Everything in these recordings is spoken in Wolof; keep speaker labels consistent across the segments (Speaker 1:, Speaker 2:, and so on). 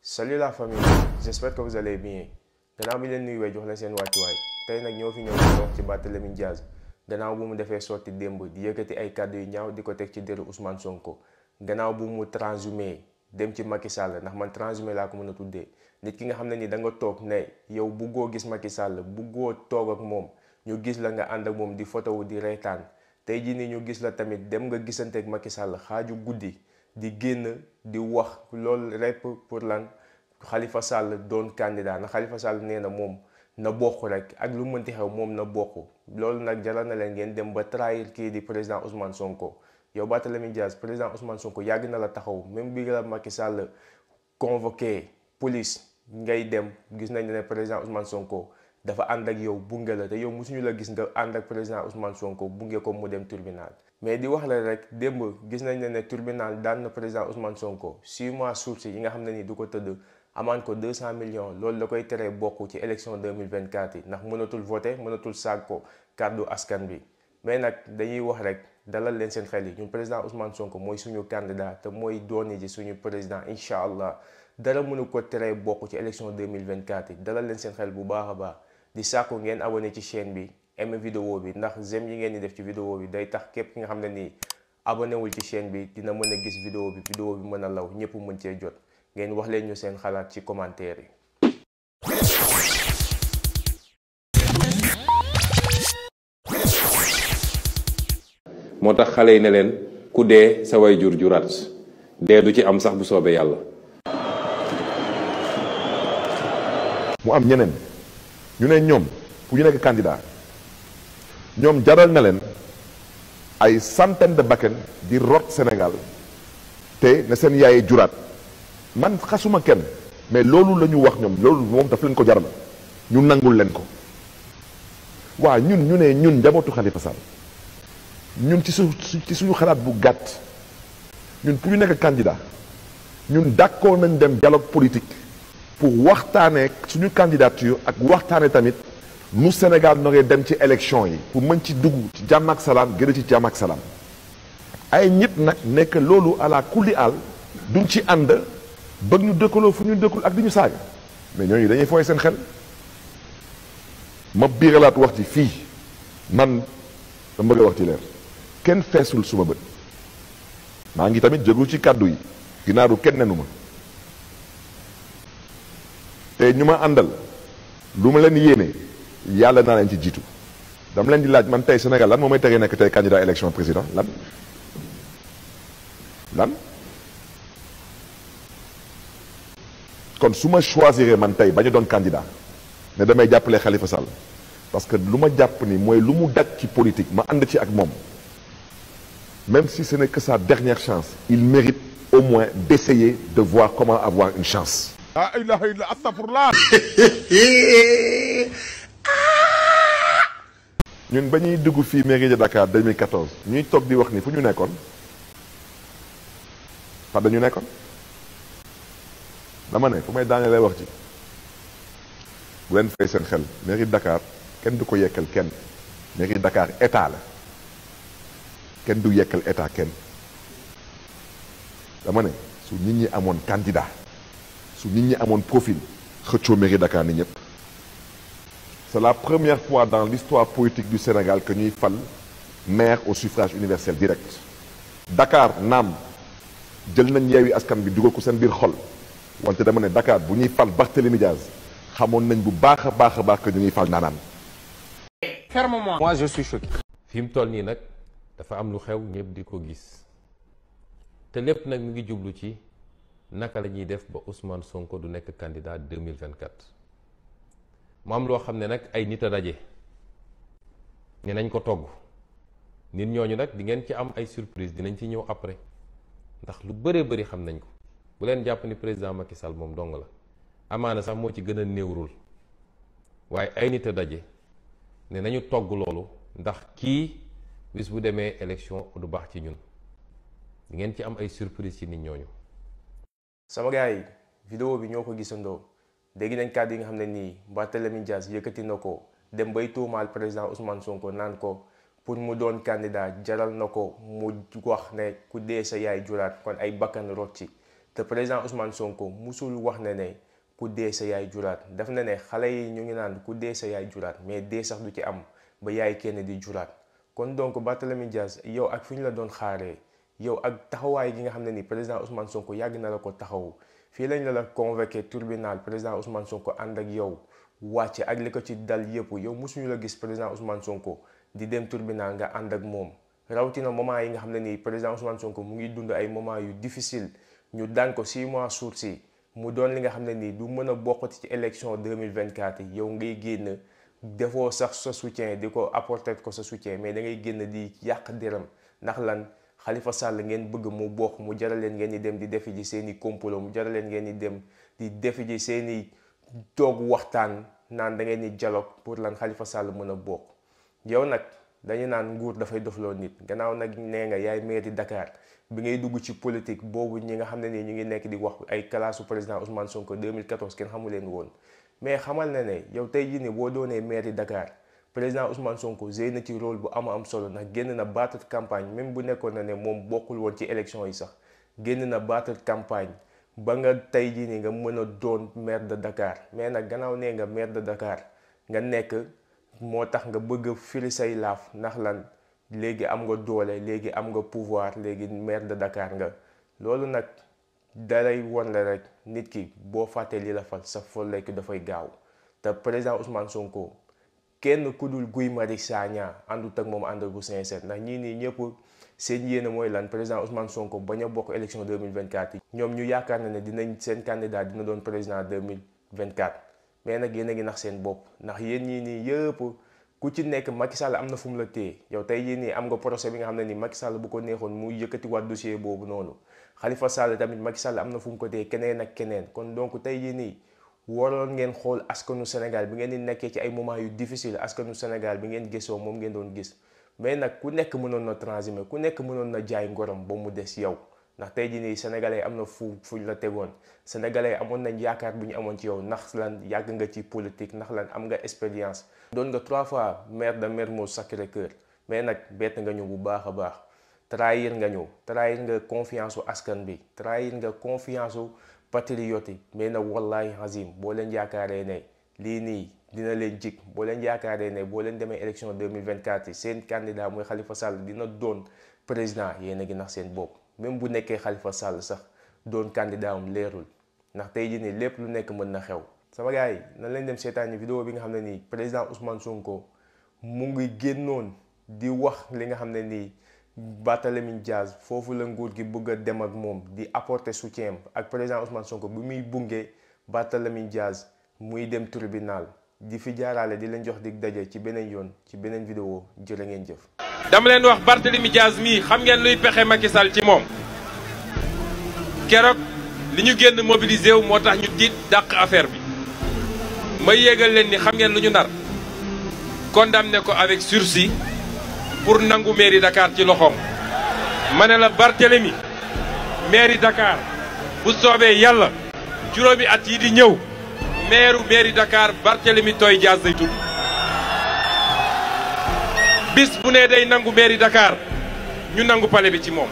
Speaker 1: Salut la famille, j'espère que vous allez bien. Gannaaw bi leen nuyuwee jox leen seen wàccuwaay tey nag ñoo fi ñëw di wax ci Barthélémy Dias gannaaw bu mu defee sorti démb di yëkkati ay kàddu yu ñaaw di ko teg ci deru Ousmane Sonko gannaaw bu mu transhumé dem ci Macky Sall ndax man transhumé laa ko mën a tuddee nit ki nga xam ne ni da nga toog ne yow buggoo gis Macky Sall buggoo toog ak moom ñu gis la nga ànd ak moom di photo wu di reetaan tey jii nii ñu gis la tamit dem nga gisante ak Macky Sall xaaju guddi di génn di wax loolu rek pour lan Khalifa Sall doon candidat na Khalifa Sall nee na moom na bokk rek ak lu mënti xew moom na bokk loolu nag jaral na leen ngeen dem ba trahir kii di président Ousmane Sonko yow Barthélémy Dias président Ousmane Sonko yàgg na la taxaw même bi la Macky Sall convoqué police ngay dem gis nañ ne président Ousmane Sonko dafa ànd ak yow bunge la te yow mosuñu la gis nga ànd ak président Ousmane Sonko bunge ko mu dem tribunal mais di wax la rek démb gis nañ ne tribunal daan na président Ousmane Sonko 6 mois sursis yi nga xam ne ni du ko tëdd amaan ko 200 millions loolu la koy teree bokk ci élection 2024 yi ndax mënatul voter mënatul saag ko kàddu askan bi mais nag dañuy wax rek dalal leen seen xel yi ñun président Ousmane Sonko mooy suñu candidat te mooy dooni ji suñu président incha allah dara mënu ko teree bokk ci élection 2024 yi dalal leen seen xel bu baax a baax di sàkku ngeen abonné ci chaîne bi aimé vidéo bi ndax j'aime yi ngeen di def ci vidéo bi day tax képp ki nga xam ne nii abonné wul ci chaîne bi dina mën a gis vidéo bi mën a law ñëpp mën cee jot ngeen wax leen ñu seen xalaat ci commentaire yi.
Speaker 2: moo tax xale yi ne leen ku dee sa way jur juraat dee du ci am sax bu soobee yàlla.
Speaker 3: mu am ñeneen ñu ne ñoom pour ñu nekk candidat ñoom jaral na leen ay centaine de bakkan di rot Sénégal te ne seen yaay juraat man xasuma kenn mais loolu la ñu wax ñoom loolu moom daf leen ko jaral ñu nangul leen ko waa ñun ñu ne ñun njabootu Khalifa Sall ñun ci suñu xalaat bu gàtt ñun pour ñu nekk candidat ñun d'accord nañ dem dialogue politique pour waxtaanee suñu candidature ak waxtaanee tamit nu Sénégal noree dem ci élection yi pour mën ci dugg ci jàmm ak salaam gën ci jàmm ak salaam ay nit nag nekk loolu ala kulli àll duñ ci ànd bëgg ñu dëkkaloo fu ñu dëkkul ak di ñu saaga mais ñooñu dañuy fooy seen xel ma biiralaat wax ci fii man dama bëgg a wax ci leer kenn feesul suma bët maa ngi tamit jógul ci kàddu yi ginaaru kenn nenu ma te ñu ma àndal lu ma leen yéene yàlla naa leen ci jiitu dama leen di laaj man tey Sénégal lan moo may teree nekk tey candidat élection président lan kon su ma choisir man tey bañ a doon candidat ne damay jàppale Khalifa Sall parce que lu ma jàpp ni mooy lu mu daj ci politique ma ànd ci ak moom même si ce n'est que sa dernière chance il mérite au moins d'essayer de voir comment avoir une chance.
Speaker 4: la ilaha illa astaghfirullah.
Speaker 3: ñun ba ñuy dugg fii mairie de Dakar 2014 ñuy toog di wax ni fu ñu nekkoon fa dañu nekkoon dama ne fu may daanelee wax ci bu leen fay seen xel mairie de Dakar kenn du ko yekkal kenn mairie de Dakar état la kenn du yekkal état kenn dama ne su nit ñi amoon candidat su nit ñi amoon profil xëccoo mairie de Dakar ni ñëpp c'est la première fois dans l'histoire politique du Sénégal que ñuy fal maire au suffrage universel direct Dakar naam jël nañ Yewwi Askan bi dugal ko seen biir xol wante dama ne Dakar bu ñuy fal Barthélémy Dias xamoon nañ bu baax a baax a baax que ñu ñuy fal naanaan.
Speaker 5: Ferme-moi. Moi je suis choqué.
Speaker 2: fi mu toll nii nag dafa am lu xew ñëpp di ko gis te lépp nag mu ngi jublu ci naka la ñuy def ba Ousmane Sonko du nekk candidat 2024 mu am loo xam ne nag ay nit a daje ne nañ ko togg nit ñooñu nag di ngeen ci am ay surprise dinañ ci ñëw après ndax lu bëree bëri xam nañ ko bu leen jàpp ni président Macky Sall moom dong la amaana sax moo ci gën a néewrul waaye ay nit a daje ne nañu togg loolu ndax kii bis bu demee élection du baax ci ñun di ngeen ci am ay surprise ci nit ñooñu.
Speaker 1: sama gars yi vidéo bi ñoo ko gisandoo dégg nañ kàddu yi nga xam ne nii Barthélémy Dias yëkkati na ko dem bay tuumaal président Ousmane Sonko naan ko pour mu doon candidat jaral na ko mu wax ne ku dee sa yaay juraat kon ay bakkan rot ci te président Ousmane Sonko musul wax ne ku dee sa yaay juraat daf na ne xale yi ñu ngi naan ku dee sa yaay juraat mais dee sax du ci am ba yaay kenn di juraat kon donc Barthélémy Dias yow ak fi ñu la doon xaaree yow ak taxawaay gi nga xam ne ni président Ousmane Sonko yàgg na la ko taxawu fii lañ la convoqué tribunal président Ousmane Sonko ànd ak yow wàcce ak li ko ci dal yëpp yow mosuñu la gis président Ousmane Sonko di dem tribunal nga ànd ak moom rawatina moment yi nga xam ne nii président Ousmane Sonko mu ngi dund ay moment yu difficile ñu daan ko 6 mois sursis mu doon li nga xam ne nii du mën a bokkati ci élection 2024 yi yow ngay génn defoo sax sa soutien di ko apporter ko sa soutien mais da ngay génn di yàq deram ndax lan Khalifa Sall ngeen bëgg mu bokk mu jaral leen ngeen di dem di defi ji seeni complot mu jaral leen ngeen di dem di defi ji seeni toog waxtaan naan da ngeen di dialogue pour lan Khalifa Sall mën a bokk yow nag dañu naan nguur dafay dofloo nit gannaaw nag nee nga yaay mairie Dakar bi ngay dugg ci politique boobu ñi nga xam ne nii ñu ngi nekk di wax ay kalaasu président Ousmane Sonko 2014 kenn xamu leen woon mais xamal na ne yow tey jii nii boo doonee mairie Dakar président Ousmane Sonko joué na ci rôle bu am solo ndax génn na battre campagne même bu nekkoon na ne moom bokkul woon ci élection yi sax génn na battre campagne ba nga tey jii nii nga mën a doon maire de Dakar mais nag gannaaw nee nga maire de Dakar nga nekk moo tax nga bëgg firi say laaf ndax lan léegi am nga doole léegi am nga pouvoir léegi maire de Dakar nga loolu nag dalay won la rek nit ki boo fàttee li la fal sa folleeku dafay gaaw te président Ousmane Sonko kenn ku dul Guy Marius Sagna àndut ak moom ànd bu sincère ndax ñii nii ñëpp seen yéene mooy lan président Ousmane Sonko bañ a bokk élection 2024 yi ñoom ñu yaakaar na ne dinañ seen candidat dina doon président 2024 mais nag yéen a ngi nax seen bopp ndax yéen ñii nii yëpp ku ci nekk Macky Sall am na fu mu la téye yow tey jii nii am nga procès bi nga xam ne ni Macky Sall bu ko neexoon mu yëkkatiwaat dossier boobu noonu Khalifa Sall tamit Macky Sall am na fu mu ko téye keneen ak keneen kon donc tey jii nii waroon ngeen xool askanu Sénégal bi ngeen di nekkee ci ay moments yu difficile askanu Sénégal bi ngeen gisoo moom ngeen doon gis mais nag ku nekk mënoon na transhumé ku nekk mënoon na jaay ngorom ba mu des yow ndax tey jii nii sénégalais am na fuñ la tegoon sénégalais amoon nañ yaakaar bu ñu amoon ci yow ndax lan yàgg nga ci politique ndax lan am nga expérience doon nga 3 fois maire de Mermoz Sacré-Cœur mais nag bett nga ñu bu baax a baax trahir nga ñu trahir nga confiance u askan bi trahir nga confiance u patriote yi mais nag wallahi azim boo leen yaakaaree ne lii nii dina leen jig boo leen yaakaaree ne boo leen demee élection 2024 yi seen candidat mooy Khalifa Sall dina doon président yéen a ngi nax seen bopp même bu nekkee Khalifa Sall sax doon candidat am leerul ndax tey jii nii lépp lu nekk mën na xew sama gars yi nan leen dem seetaan vidéo bi nga xam ne nii président Ousmane Sonko mu ngi génnoon di wax li nga xam ne nii Barthélémy Dias foofu la nguur gi bëgg a dem ak moom di apporter soutien ak président Ousmane Sonko bi muy bungee Barthélémy Dias muy dem tribunal di fi jaarale di leen jox dig daje ci beneen yoon ci beneen vidéo jërë ngeen jëf.
Speaker 6: dama leen wax Barthélémy Dias mii xam ngeen luy pexe Macky Sall ci moom keroog li ñu génn mobilisé wu moo tax ñu tiit dàq affaire bi may yéegal leen ni xam ngeen lu ñu nar condamné ko avec sursis pour nangu mairie Dakar ci loxoom ma ne la Barthélémy mairie Dakar bu soobee yàlla juróomi at yi di ñëw mairie Dakar Barthélémy Toye Dias day tudd bis bu ne day nangu mairie Dakar ñu nangu palais bi ci moom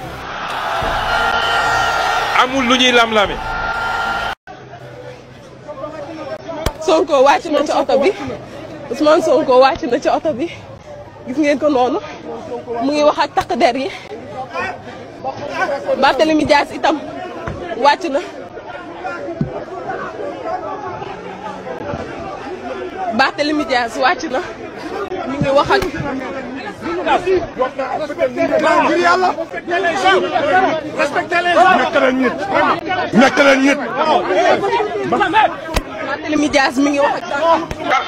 Speaker 6: amul lu ñuy lam-lame.
Speaker 7: Sonko wàcc na ci oto bi Ousmane Sonko wàcc na ci oto bi gis ngeen ko noonu mu ngi wax ak takk der yi Barthélémy Dias itam wàcc na Barthélémy Dias wàcc na mi ngi wax ak
Speaker 4: ngir yàlla respecté leen nekk leen nit
Speaker 7: Barthélémy Dias mi ngi wax ak
Speaker 4: nak